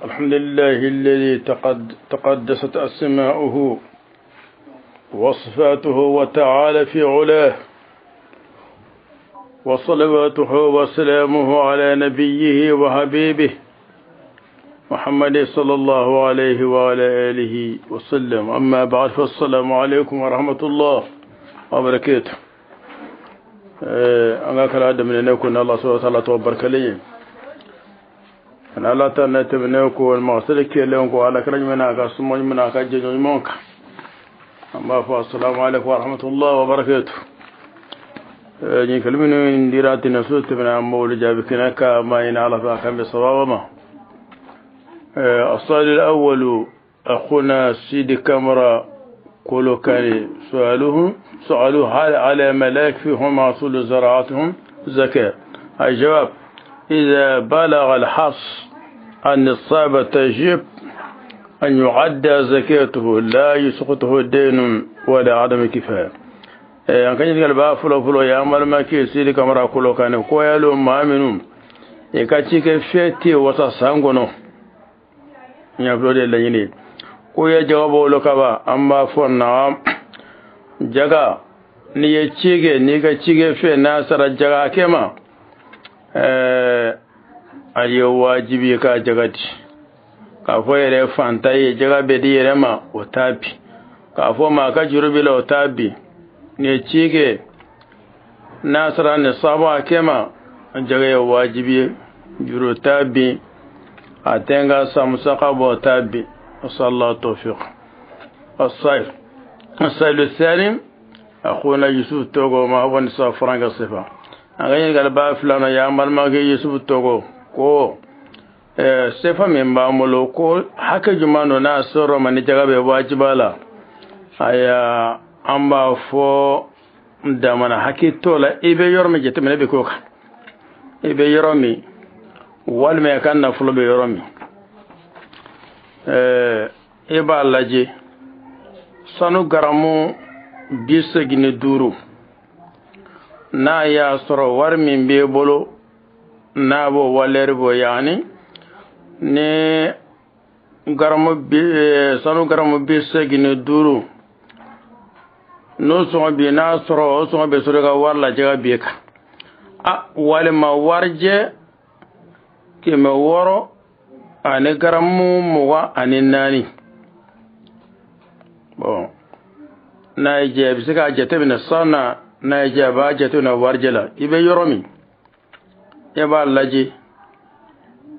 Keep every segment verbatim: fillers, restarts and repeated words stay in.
الحمد لله الذي تقد-، تقدست أسماؤه وصفاته وتعالى في علاه، وصلواته وسلامه على نبيه وحبيبه محمد صلى الله عليه وعلى آله وسلم. أما بعد، فالسلام عليكم ورحمة الله وبركاته. Eh, an ga kala da mine ne ko na Allah subhanahu wa ta'ala to barkale. An Allah ta na te mine ko wal maghfirati ke len ko ala kala mena ka sumo mena ka je mon ka. Amma fa, assalamu alaikum wa rahmatullahi wa barakatuh. Eh, ni kalminu ndira tina su te mena mawlu jabi kina ka ma ina ala fa kan be sababa ma. Eh, as-su'al al-awwal, أخونا سيدي كامرا كولوكاني سؤاله، سؤاله: هل على ملاك فيهم محصول زراعتهم زكاة؟ الجواب: إذا بلغ الحص النصاب تجب أن يؤدى زكاته، لا يسقطه دين ولا عدم كفاية. Eh, an ka ɲininkali ba folo folo ya malama ke Sidi Kamara Kolokane, ko ya lo maminu e ka ci ke feti wasa sangono. Ɲa flo de laɲini. Ko ya jawabo lo kaba, an ba fo na jaga, ni ye cige, ni ka cige fe na sara jaga kema. Eh, a ye wajibi ka jagati. Ka fo yere fanta ye jaga be di yere ma, o tabi. Ka fo ma ka jurubi la, o tabi. Ni ye cige, na sara nisabu a kema, jaga ye wajibi, juru tabi, a tenga samusa ka bo tabi. Wa sallallahu tawfiq. Asayil. Asayil sani, akhuna Yusuf Togo, ma wani sa franga sefa. An ga ɲininkali ba filana ya malama ke Yusuf Togo, ko, eh, sefa min ba molo ko hake jumano na soro mani jaga be wajiba la. Aya, an ba fo damana haki tola, i be yoro mi jatemine be ko ka. I be yoro mi, walme kan na fulo be yoro mi. Eh, i ba laje, sanu garamu bi segini duru. Na ya soro wari min be bolo, na bo waleri bo yani, ne garamu bi, eh, sanu garamu bi segini duru. No soŋo bi na soro, o soŋo be soro ga wari la jaga bi ka. A, wali ma warje, keme woro, ani garamu muga, ani nani. Bon. Na ije, bi se ka jate bine sana, na ije ba jate na warje la. I be yoro mi. E ba laji.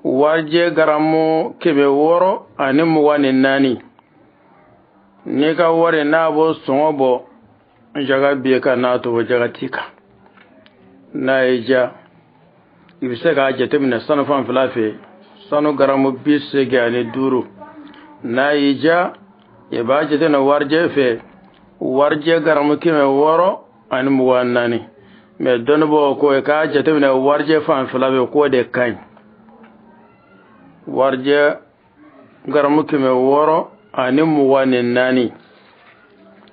Warje garamu kebe woro ani muga ni nani. Ni ka wari na bo soŋo bo, jaga bi ka na to jaga ti ka. Na ija. I bi se ka jate mine sanu fan fila fe. Sanu garamu bi sege ani duru. Na ija. E ba jate na warje fe. Warje garamu keme woro ani muga nani. Mais doni bo ko e ka jate mine warje fan fila be ko de kaɲi. Warje garamu keme woro ani muga ni nani.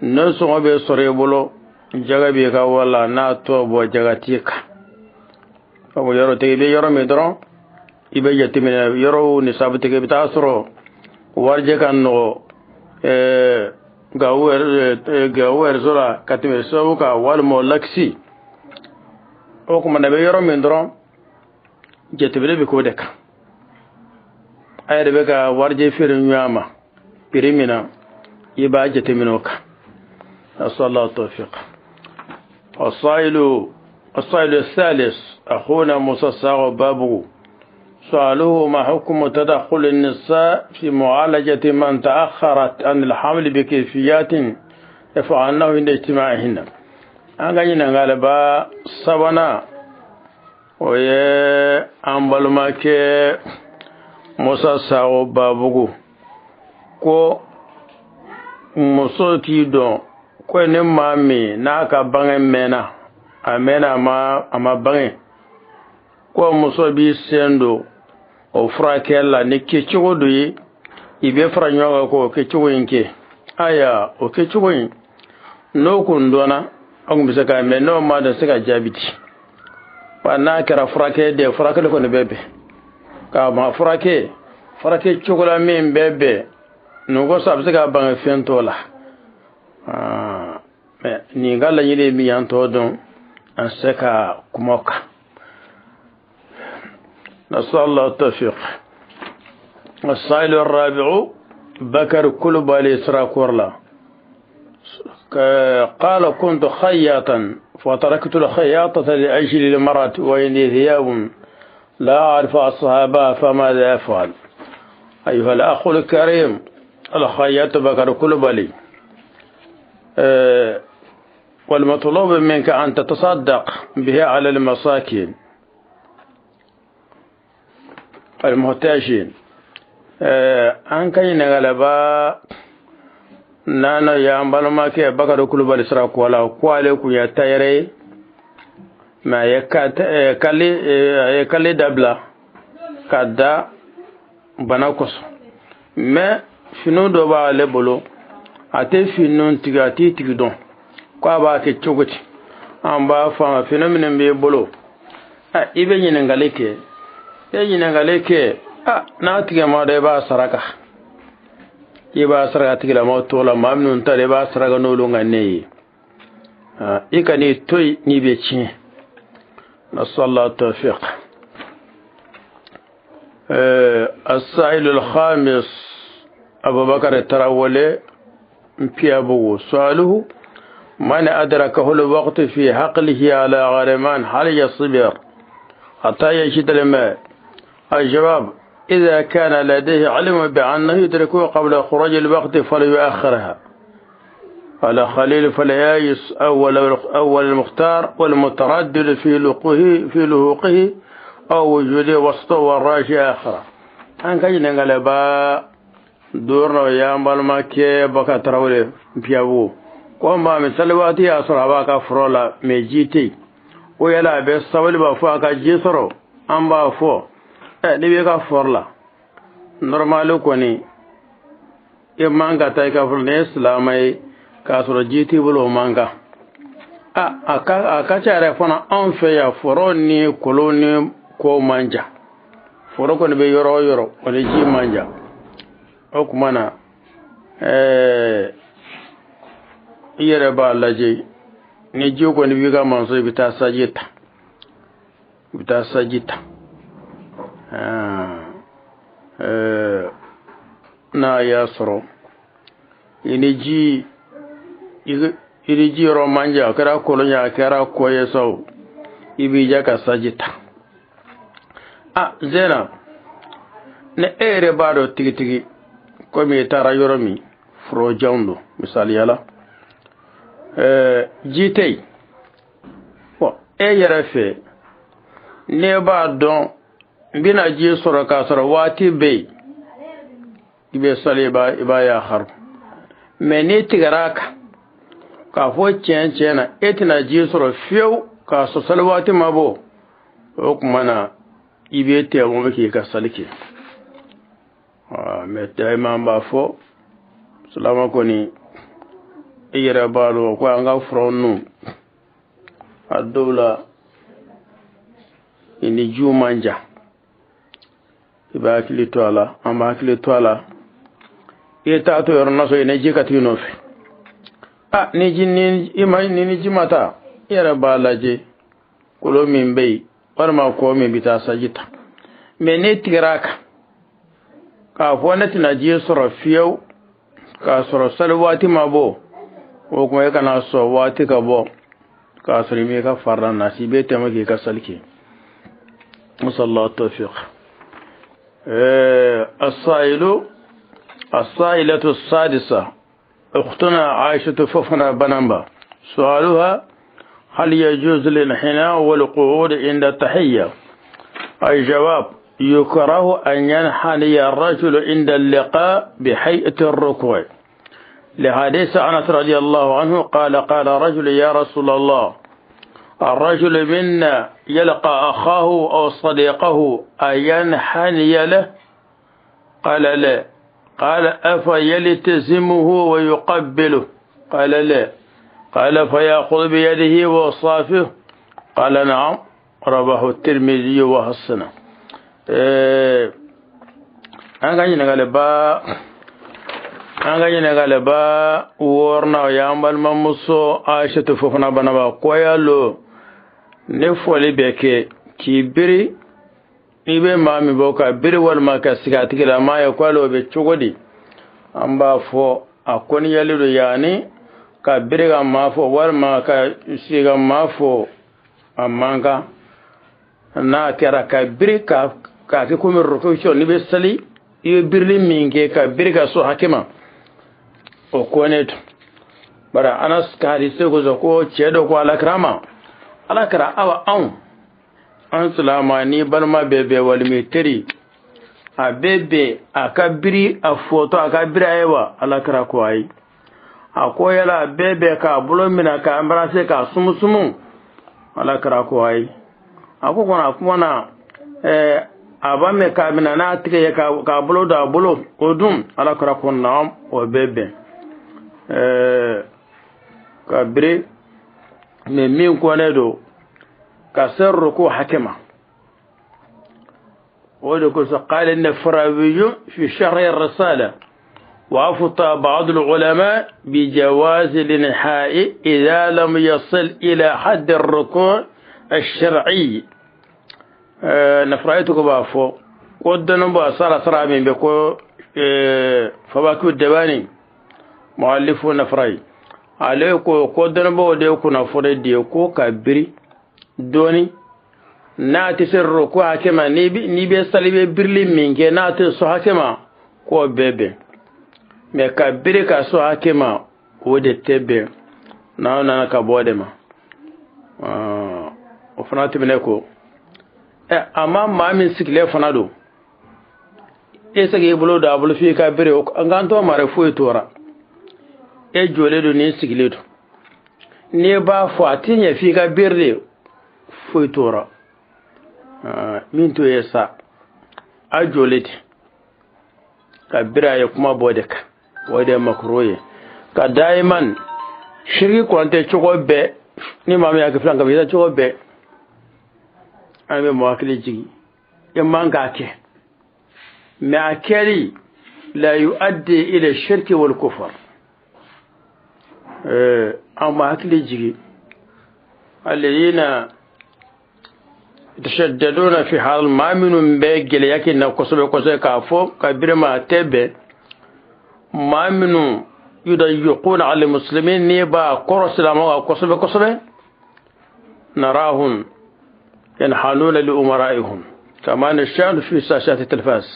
No soŋo be soro i bolo, jaga bi ka wala na to bo jaga ti ka. Ko yoro tege be yoro mi doron, i be jate mine yoro ni sabu tege bi ta soro. Warje kan no, eh, ga wer, eh, ga wer zora katime so ka wal mo laksi. O kuma na be yoro mi doron, jatebele be ko de ka. A yere be ka warje fere ɲama. Pirimina, i ba jatemino ka. Asallahu tawfiq. Asailu, asailu salis, akhuna Musa Sago Babu. سؤاله: ما حكم تدخل النساء في معالجة من تأخرت عن الحمل بكيفيات يفعلنه عند اجتماعهن؟ An ga ɲi na ngale ba sabana, o ye an balma ke Musa Sago Babugu, ko muso ti don, ko ni ma mi na ka bange mena, a mena ma, a ma bange. Ko muso bi sendo, o fura ke la ni ke cogo do yi, i be fara ɲɔgɔn ko ke cogo in ke. Aya, o ke cogo in. N'o kun dɔnna, an kun bɛ se ka mɛn, n'o ma dɔn, se ka jaabi di. Wa n'a kɛra furakɛ de, furakɛli kɔni bɛ bɛn. K'a ma furakɛ, Farake cogola min bebe, nugo sa a bɛ se ka bange fɛn tɔ la. Ah, mais ni ga laɲini mi yan to don, an se ka kuma o kan. نسأل الله التوفيق. السائل الرابع، بكر كلبالي سرا كورلا. ك-، قال: كنت خياطا فتركت الخياطة لأجل المرأة وعندي ثياب لا أعرف أصحابها فماذا أفعل؟ أيها الأخ الكريم الخياط بكر كلبالي، آه، والمطلوب منك أن تتصدق به على المساكين المحتاجين. Eh, an ka ɲini galaba nano ya mbalma ke Bakari Kulubali sira ko wala ko ale ku ya tayre. Mais a ye ka-, eh, kali, eh, a ye kali dabla ka da bana koso. Mais finu do ba le bolo, a te finu tigi, a ti tigi don. Ko a ba ke cogoti. An ba fa finu min be bolo. A, i be ɲininkali ke. I be ɲininkali ke. A, na tige ma do i ba saraka. I ba saraka tige la ma to la ma minnu ta de i ba saraka no lu ŋa ne yi. A, i ka ni toy ni be ci. نسأل الله التوفيق. Eh, السائل الخامس، أبو بكر تراولي مبيابو. سؤاله: من أدركه الوقت في حقله على غرمان، هل يصبر حتى يجد الماء؟ الجواب: إذا كان لديه علم بأنه يدركه قبل خروج الوقت فليؤخرها. قال خليل: فاليائس أول، أول المختار، والمتردد في لقوه، في لحوقه أو وجوده وسطه والراجح آخره. An ka ɲini galaba dorno ya mbalma ke Baka Tarawele mpiyabu. Ko mba mi salwati ya sura ba ka frola me jiti. O yala be sawali ba fo a ka ji soro. An ba fo. Eh, ni be ka forla. Normal ko ni. I manga ta i ka furu ne silamai ka sɔrɔ ji ti bolo manga. A, a ka, a ka ca yɛrɛ fana an fɛ yan, foro ni kolo ni ko man jan. Foro kɔni bɛ yɔrɔ o yɔrɔ, o ni ji man jan. O kuma na, ɛɛ, i yɛrɛ b'a lajɛ, ni ji kɔni b'i ka manso, i bɛ taa saji ta. I bɛ taa saji ta. Ah, eh, n'a y'a sɔrɔ i ni ji, i, i ni ji yɔrɔ man jan, a kɛra kolonya, a kɛra kɔ ye sa o, i b'i ja ka saji ta. A, Zena, ne e yɛrɛ b'a dɔn tigitigi, komi i taara yɔrɔ min, foro janw don, misaliya la, eh, ji tɛ yen. Bon, e yɛrɛ fɛ, ne b'a dɔn, n bɛna ji sɔrɔ k'a sɔrɔ waati bɛ yen, i bɛ sali, i b'a, i b'a y'a xaru. Mais n'i tigɛra a kan, k'a fɔ tiɲɛ tiɲɛ na, e tɛna ji sɔrɔ fiyewu, k'a sɔrɔ sali waati ma bɔ, o tuma na, i bɛ tɛmɛ k'i ka sali kɛ. Aa, mais dayima an b'a fɔ, silamɛ kɔni, i yɛrɛ b'a dɔn ko an ka furaw ninnu, a dɔw la, i ni jiw man jan. I bɛ hakili to a la, an bɛ hakili to a la. I t'a to yɔrɔ na so, i ni ji ka t'i nɔfɛ. A, ni ji, ni, i ma, ni, ni ji ma taa, i yɛrɛ b'a lajɛ. Kolo min bɛ yen, walima kɔ min bɛ taa saji ta. Mais n'i tigɛra a kan, k'a fɔ ne tɛna ji sɔrɔ fiyewu, k'a sɔrɔ sali waati ma bɔ, o kuma e kana sɔn waati ka bɔ, k'a sɔrɔ i m'i ka farida nasi, i bɛ tɛmɛ k'i ka sali kɛ. نسأل الله التوفيق. Eh, السائل، السائلة السادسة. أختنا عائشة فوفنا بنمبا. سؤالها: هل يجوز الانحناء والقعود عند التحية؟ الجواب: يكره أن ينحني الرجل عند اللقاء بهيئة الركوع، لحديث أنس رضي الله عنه قال: قال رجل: يا رسول الله، الرجل منا يلقى أخاه أو صديقه أينحني له؟ قال: لا. قال: أفيلتزمه ويقبله؟ قال: لا. قال: فيأخذ بيده ويصافحه؟ قال: نعم. رواه الترمذي وحسنه. Eh, An ga ɲininkali ba, an ga ɲininkali ba, worna ya n balima muso Aisatu fofana bana ba koyalo. Ne foli be ke, k'i biri, i be ma mi bo ka biri walima ka siga tigi la, ma ya koyalo be cogo di? An b'a fo, a koni yali do yani, ka biri ga ma fo, walima ka siga ma fo, a manka. Na kera ka biri ka, ka ke kumi rukuco ni be sali, i be birili min ke ka biri ka so hakima. O kone to. Bara Anas ka hadise ko so ko cedo ko alakirama. Alakira awa an. An silama ni balma bebe walimi teri. A bebe a ka biri a foto a ka biri a yewa alakira ko ayi. A ko yala bebe ka bolo mina ka embrasser ka sumu sumu. Alakira ko ayi. A ko kona kuma na, eh, a ba me ka mina na tige ye ka, ka bolo da bolo o dum. Alakira ko na o bebe. Eh, ka biri me min kone do ka serro ko hakima. Wadda kusa قال النفراوي في شرح الرسالة: وأفتى بعض العلماء بجواز الانحناء إذا لم يصل إلى حد الركوع الشرعي. Eh, Nafrawi to ko ba fo. Ko dono ba sara sara min be ko, eh, Fawaki Debani, muallifu Nafrawi. Ale ko, ko dono ba o de kuna fo de ko ka biri. Doni, na ti serro ko hakema, ni bi, ni be sali be birili min ke, na ti so hakema, ko bebe. Me ka biri ka so hakema, o de tebe. Na, na ka bo de ma. Ah, o fana tibine ko. E, amma ma min sikile fana do. E sage bolo da bolo fi ka biri, o, an ganto mare foyi tora. E jole do ni sikile do. Ne ba fo a ti ɲa fi ga birde foyi tora. Ah, min to ye sa a jolete. Ka bira ye kuma bo de ka. Wo de makruye. Ka daiman shirki konte cogo be. Ni ma mi ya ke filan ka bi cogo be. An be mo hakili jigi. E man ka ke. Mais a keri la yu'addi ila shirki wal kufr. Eh, an ma hakili jigi. Alladhina yatashaddaduna fi hal, ma minnu be gele yaki na kosobe kosobe ka fo ka birma tebe. Ma minnu yudayyiquna ala muslimin, ni ba koro silama kosobe kosobe. Narahum yanhanuna li umara'ihim kama nashahadu fi sashati telefas.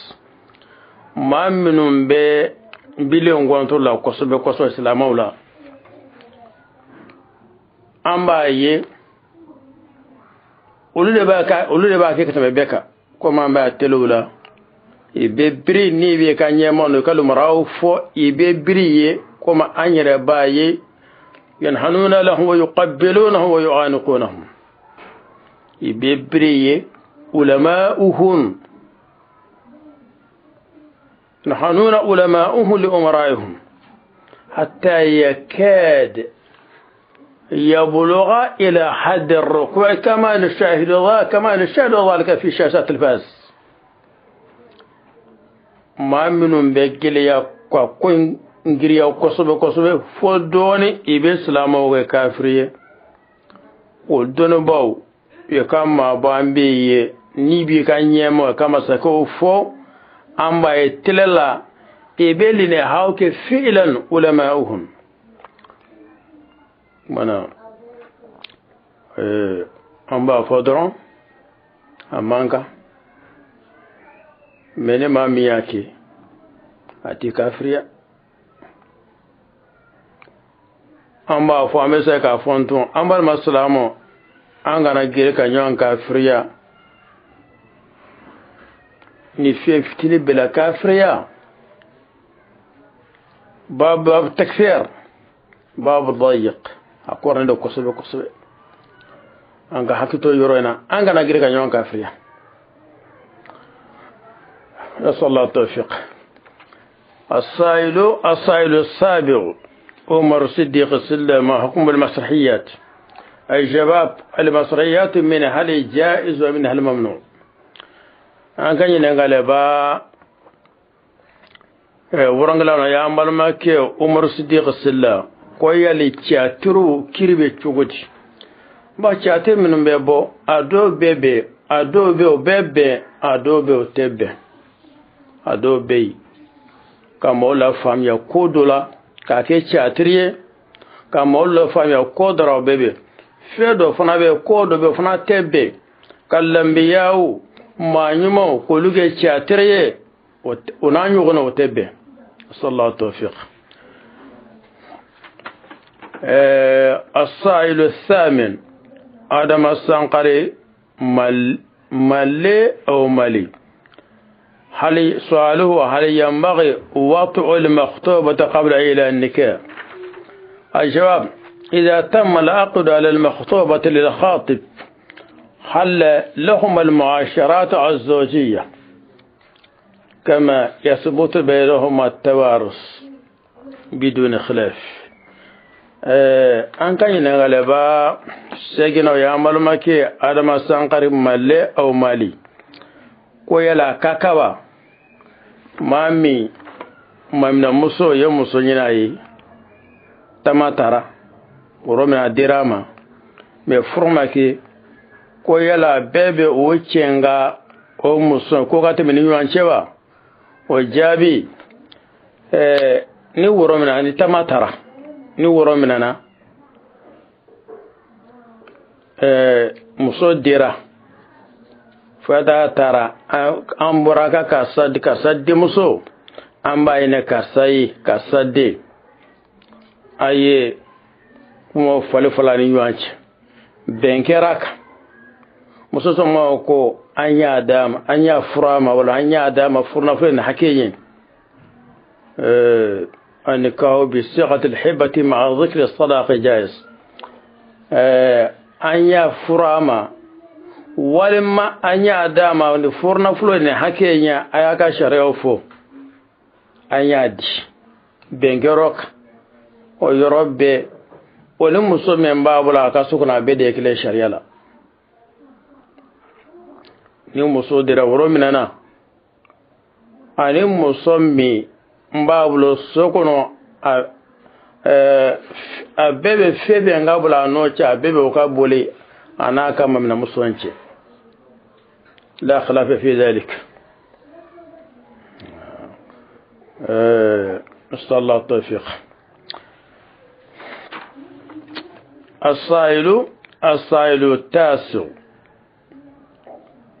Ma minnu be bilen gonto la kosobe koso silamaw la. An ba ye, olu de ba ka, olu de ba ke ka tebe beka. Koma an ba telu la. I be biri ni be ka ɲemano ka lumaraw fo, i be biri ye, koma an yere ba ye, yanhanuna lahum wa yuqabbilunahum wa yu'aniqunahum. I be biri ye, ulama'uhum. Yanhanuna ulama'uhum li umara'ihim. Hatta yakad يبلغ إلى حد الركوع كما نشاهد ذا-، كما نشاهد ذلك في شاشات التلفاز. Ma minnu be geleya ka ko ngiriya kosobe kosobe fo doni i be silamaw ke kafiriye. Wo doni baw ye kama ba an be ye ni bi ka ɲemo kama sa ko fo an ba ye telela i be line haw ke fi'lan ulama'uhum. Mana, eh, an ba fo doron, a manka. Mene ma miyake, a ti kafiriya. An ba fo, an be se ka fo n tun, an ba ma silamo, an gana gere ka ɲɔgɔn kafiriya. Ni fiye fitini bela kafiriya. Babu, babu takfir. Babu dayiq. A korne do kosobe kosobe. An ga hakito yoro ina. An gana giri ka ɲɔgɔn kafiriya. نسأل الله التوفيق. السائل، السائل السابع: عمر الصديق صلى الله عليه وسلم، ما حكم المسرحيات؟ الجواب: المسرحيات منها الجائز ومنها الممنوع. An ga ɲininkali ba, Eh, wurangilano ya mbalma ke Umar Siddiq Silla, ko yali catiru kiri be cogo di? Ba catir minnu be bo, a do be be, a do be o be be, a do be o te be. A do be yi. Ka mo la famiya ko do la, ka ke catiriye, ka mo la famiya ko do ra o be be. Fe do fana be ko do be fana te be. Kallambiyawu, ma ɲumaw, kolu ke catiriye, o t-, o na ɲogono o te be. Sallallahu tawfiq. Eh, as-sa'ilu thamin. Adama Sankari Mal-, Malle أو Mali. هل، سؤاله: هل ينبغي وطء المخطوبة قبل إعلان النكاح؟ الجواب: إذا تم العقد على المخطوبة للخاطب، حل لهما المعاشرات الزوجية كما يثبت بينهما التوارث بدون خلاف. Eh, an ka ɲinengale ba, segino ya maluma ke Adama Sankari Malle أو Mali. Ko yala ka kaba, mami, mamina muso ye muso ɲina yi, tamatara, woro mina dirama, me furma ke, ko yala bebe o cenga o muso, ko ka temini ɲuwan cewa? O jaabi, eh, ni woro mina, ni tamatara, ni woro mina na, eh, muso dira, fata tara, an, an bora ka kasa, kasa de muso, an ba ine kasa yi, kasa de. Aye, kuma fali fala ni ɲuwanci. Benkeraka. Muso soma ko, an ya dama, an ya furama, wala an ya dama, furna fure na hakeyen. Eh, النكاح بصيغة الهبة مع ذكر الصداق جائز. Eh, an ya furama, walima an ya dama, wani furna fure ne hakeyen, aya ka shari'a fo. An ya di. Bengerok. O yoro be. O ni muso men babula ka sukuna be de kile shari'a la. Ni muso dira woro minana. Ani muso mi mbabulo sokono a, eh, a bebe febe nga bula no ca, a bebe o ka boli, ana kama mina muso nce. لا خلاف في ذلك. Eh, نسأل الله التوفيق. السائل، السائل التاسع.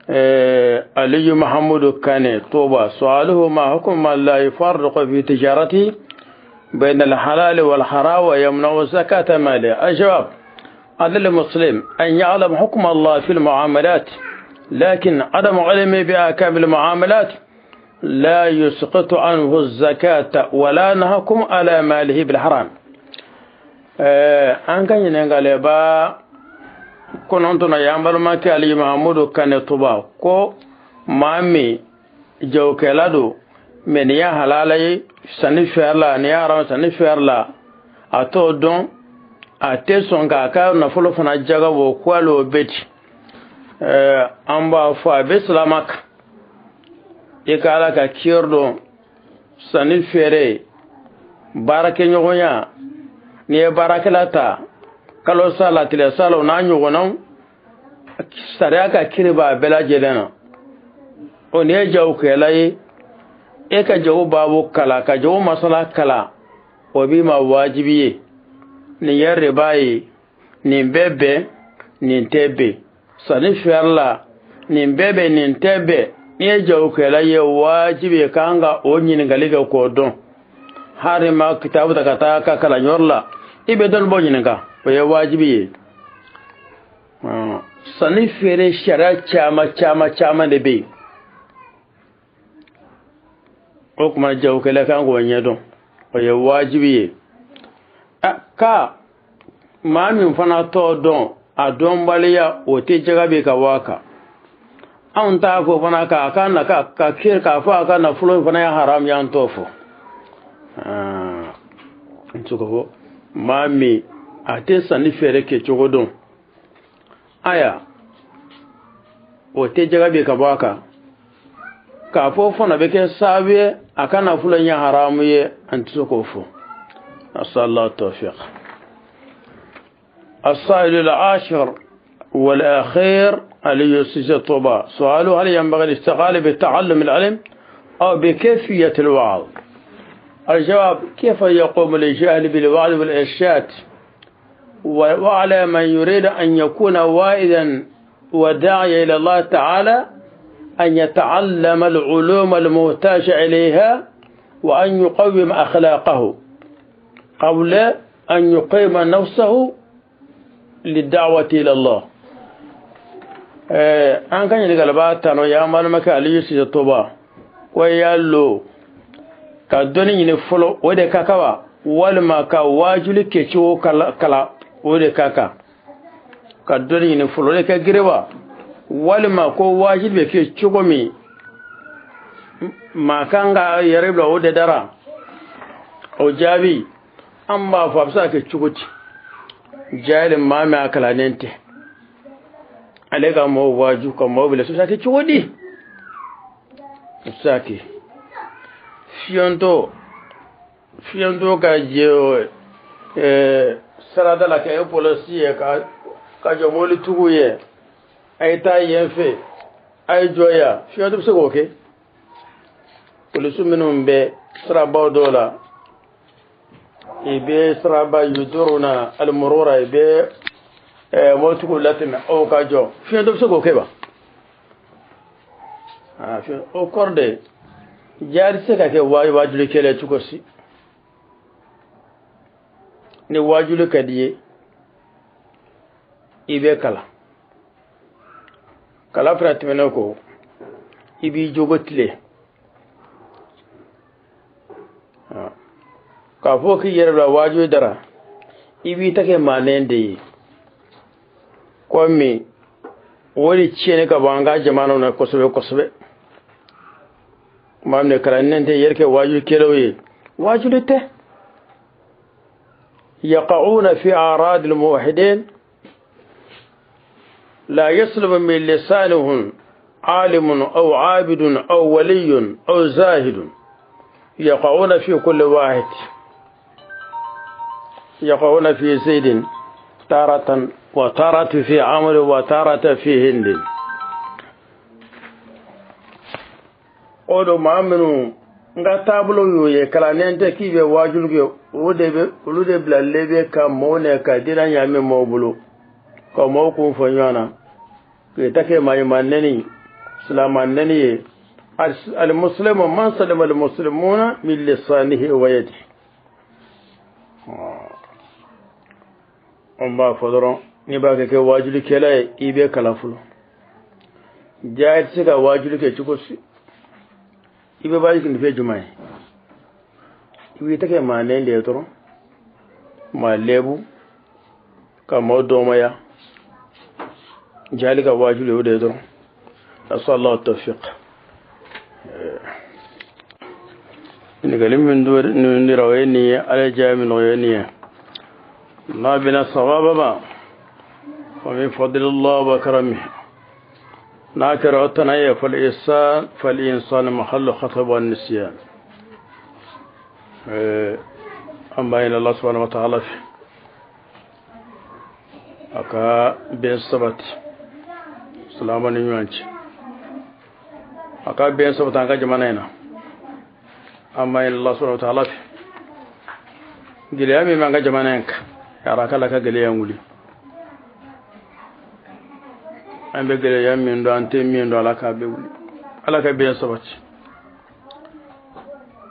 Eh, Aliyu Mahamudu Kane, Tuba. سؤاله: ما حكم من لا يفرق في تجارته بين الحلال والحرام ويمنع زكاة ماله؟ الجواب: على المسلم أن يعلم حكم الله في المعاملات، لكن عدم علمه بأحكام المعاملات لا يسقط عنه الزكاة ولا نحكم على ماله بالحرام. Eh, an ka ɲinengale ba, konontono yambaluma ke Aliyu Mahamudu Kane Tuba, ko mami jawkela do, men ya halalaye, sani ferla, ni ya haram sani ferla, a to don, a te son ka, ka nafolo fana jaga bo, ko alo beti. Eh, an ba fo a be silamaka. I ka Ala ka kiyar do, sani fere, baara ke ɲɔgɔnya, ni ye baarakɛla ta, kalo sala, tile sala, o n'a ɲɔgɔnnaw, sariya ka kiri ba bɛɛ lajɛlen na. O ni ye jagokɛla ye, e ka jago babu kala, ka jago masala kala, o b'i ma wajibi ye. Nin ye riba ye, nin bɛ bɛn, nin tɛ bɛn. Sani fiyarila, nin bɛ bɛn, nin tɛ bɛn. N'i ye jagokɛla ye, wajibi ye kan ka o ɲininkali kɛ k'o dɔn. Hari ma kitabu ta ka taa ka kalan yɔrɔ la, i bɛ dɔnnibɔ ɲininka, o ye wajibi ye. Ɔn, sani feere sariya caman, caman, caman de bɛ yen. O kuma, jagokɛla kan k'o ɲɛdɔn, o ye wajibi ye. A, ka maa min fana t'o dɔn, a dɔnbaliya, o tɛ jagabi ka bɔ a kan. Anw t'a fɔ fana k'a ka na, ka, ka kiri k'a fɔ a ka nafolo in fana ye haramu ye, an t'o fɔ. Aa, n tɔgɔ fɔ, maa min a tɛ sanni feere kɛcogo dɔn, aya, o tɛ jagabi ka bɔ a kan. Ka fo fana be ke sabu ye, a kana fulo ɲa haramu ye, an ti so ko fo. Nasallahu tawfiq. السائل العاشر والأخير، علي سيسي طوبى. سؤاله: هل ينبغي الاشتغال بتعلم العلم أو بكيفية الوعظ؟ الجواب: كيف يقوم الجاهل بالوعظ والإرشاد؟ و-، وعلى من يريد أن يكون واعظا وداعيا إلى الله تعالى أن يتعلم العلوم المحتاج إليها وأن يقوم أخلاقه قبل أن يقيم نفسه للدعوة إلى الله. Eh, an ka ɲinigali ba tano ya malama ke Aliyu Sise Toba. Ko ya lo ka doni ɲini folo, o de ka kawa, walima ka wajuli ke ciwo kala, kala, o de ka ka. Ka doni ɲini folo, o de ka girewa, walima ko wajuli be ke cogo mi, ma kanga yere bla o de dara. O jaabi, an b'a fo a bɛ se ka kɛ cogo di? Jahili maa min a kalannen tɛ, ale ka mɔgɔw waaju, ka mɔgɔw bila, a bɛ se ka kɛ cogo di? A bɛ se ka kɛ fiyonto, fiyonto ka jɛ, eh, sarada la, ka ye polisi ye, ka, ka jɔ mɔbili tugu ye, a ye taa yen fɛ, a ye jɔ yan, fiyonto bɛ se k'o kɛ. Polisi minnu bɛ sirabaw dɔw la, i bɛ siraba yuduruna almurura, i bɛ, eh, mɔbili latɛmɛ, o ka jɔ. Fiɲɛ dɔ bɛ se k'o kɛ ba? Ah, fiɲɛ, o kɔrɔ de, jari se ka kɛ wa-, wajuli kɛlɛ cogo si. Ni wajuli ka di ye, i bɛ kala. Kala fana tɛmɛnen ko, i b'i jogo tile. K'a fɔ k'i yɛrɛ bila waaju dara, i b'i ta kɛ maanen de ye. Komi o de tiɲɛnen ka bɔ an ka jamanaw na kosɛbɛ, kosɛbɛ. Maa min kalannen tɛ yɛrɛ kɛ waaju kɛlaw ye, waaju de tɛ. يقعون في أعراض الموحدين لا يسلم من لسانهم عالم أو عابد أو ولي أو زاهد، يقعون في كل واحد، يقعون في زيد تارة وتارة في عمرو وتارة في هند. O do maa minnu n ga taabolo y'o ye, kalannen tɛ k'i bɛ waajulu kɛ, o de bɛ, olu de bilalen bɛ ka mɔgɔw nɛ ka diina ɲaami mɔgɔw bolo, ka mɔgɔw kun fɔ ɲɔgɔn na, k'i ta kɛ maa ɲuman nɛni, silaman nɛni ye. Al-, al-muslimu man salima al-muslimuna min lisanihi wa yadihi. An b'a fɔ dɔrɔn, n'i b'a kɛ, kɛ waajulikɛla ye, i bɛ kalan fɔlɔ. Jaa, i tɛ se ka waajuli kɛ cogo si. I bɛ waajuli kɛ ni fɛn jumɛn ye? I b'i tɛgɛ maa nɛn de dɔrɔn, maa lebu, ka maaw dɔmaya. Jaali ka waajuli o de dɔrɔn. Nasallahu tawfiq. Ɲininkali min do, min dira, o ye nin ye, Ala ye jaabi min o ye nin ye. N'a bɛnna sawaba ma, fa min fadlillah wa karami. N'a kɛra o tana ye, fal insan, fal insan mahallu khataba wa nisyan. Eh, an b'a ɲini Allah subhanahu wa ta'ala fɛ. A ka bɛn sabati silamɛw ni ɲɔgɔn cɛ. A ka bɛn sabati an ka jamana in na. An b'a ɲini Allah subhanahu wa ta'ala fɛ. Gɛlɛya min bɛ an ka jamana in kan, ya Ala, k'Ala ka gɛlɛya in wuli. An bɛ gɛlɛya min dɔn, an tɛ min dɔn, Ala k'a bɛɛ wuli. Ala ka bɛn sabati.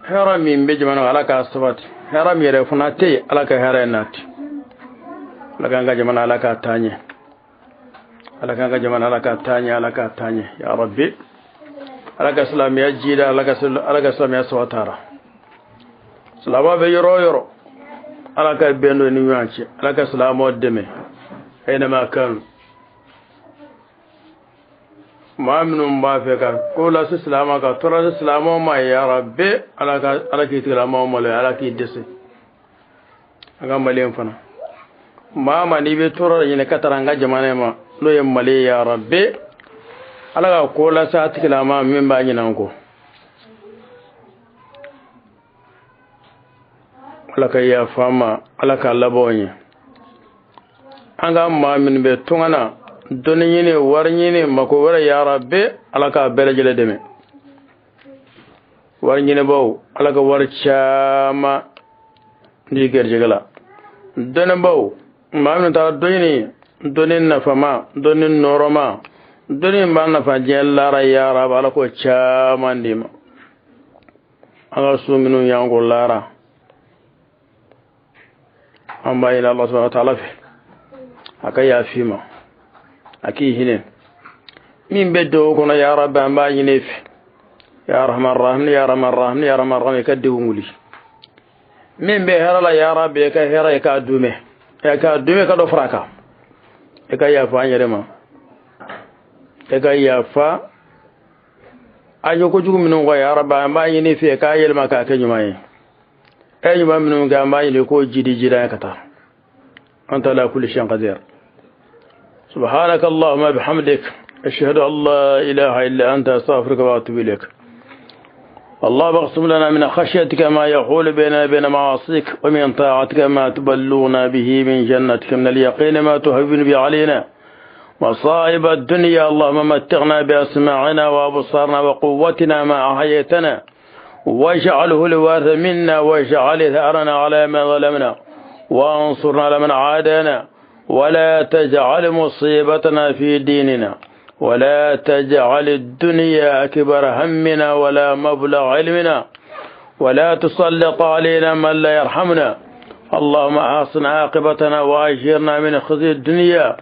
Hɛrɛ min bɛ jamana, Ala k'a sabati. Hɛrɛ min yɛrɛ fana tɛ yen, Ala ka hɛrɛ in nati. Ala k'an ka jamana, Ala k'a taa ɲɛ. Ala k'an ka jamana, Ala k'a taa ɲɛ, Ala k'a taa ɲɛ, ya Rabbi. Ala ka silamɛya jida, Ala ka sil-, Ala ka silamɛya sabatara. Silamɛ bɛ yɔrɔ o yɔrɔ, Ala ka bɛn don ni ɲɔgɔn cɛ. Ala ka silamɛw dɛmɛ. Aina ma kanu. Maa minnu b'a fɛ ka ko lase silamɛ, ka tɔɔrɔ lase silamɛw ma, ya Rabbi, Ala ka, Ala k'i tigilama malo, Ala k'i dɛsɛ. An ka Mali in fana, maa ma n'i bɛ tɔɔrɔ de ɲini ka tara an ka jamana in ma, n'o ye Mali ye, ya Rabbi, Ala ka ko lase a tigilama min b'a ɲinan kɔ. Alla ka yaafa an ma, Alla ka labawo ɲa. An ga ma min be tongana, doni ɲini, wari ɲini, mako wara, ya Rabbi, Alla ka bere jele deme. Wari ɲini bawo, Alla ka wari caama ndi gerjegela. Doni bawo, ma min ta doni, doni nafama, doni noroma, doni ma nafa jella ra, ya Rabbi, Alla ko caama ndima. An ga suminu yango lara. An ba ila Allah subhanahu wa ta'ala fe. A ka yaafi ma. A ki hinen. Min be do kono ya Rabbi, an ba ɲini fe. Ya Rahman Rahim, ya Rahman Rahim, ya Rahman Rahim, ka de wunguli. Min be herala ya Rabbi, ka hera, ka dume. Ka dume, ka do faraka. Ka yaafa an yere ma. Ka yaafa. Ajo ko jugu minu ko ya Rabbi, an ba ɲini fe, ka yelma ka ke ɲumaye. Ay ɲuma minu ga ma ɲini ko jidi jida kata. أنت على كل شيء قدير. سبحانك اللهم وبحمدك، أشهد أن لا إله إلا أنت، أستغفرك وأتوب إليك. اللهم اقسم لنا من خشيتك ما يحول بيننا وبين معاصيك، ومن طاعتك ما تبلغنا به من جنتك، من اليقين ما تهون به علينا مصائب الدنيا. اللهم متعنا بأسماعنا وأبصارنا وقوتنا ما أحييتنا، واجعله الوارث منا، واجعل ثأرنا على من ظلمنا، وانصرنا على من عادانا، ولا تجعل مصيبتنا في ديننا، ولا تجعل الدنيا أكبر همنا ولا مبلغ علمنا، ولا تسلط علينا من لا يرحمنا. اللهم أحسن عاقبتنا وأجرنا من خزي الدنيا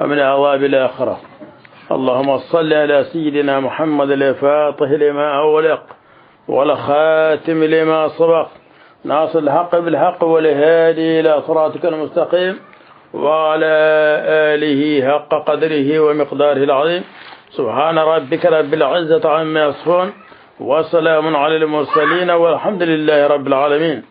ومن عذاب الآخرة. اللهم صل على سيدنا محمد الفاتح لما أغلق والخاتم لما سبق، ناصر الحق بالحق، والهادي إلى صراطك المستقيم، وعلى آله حق قدره ومقداره العظيم. سبحان ربك رب العزة عما يصفون، وسلام على المرسلين، والحمد لله رب العالمين.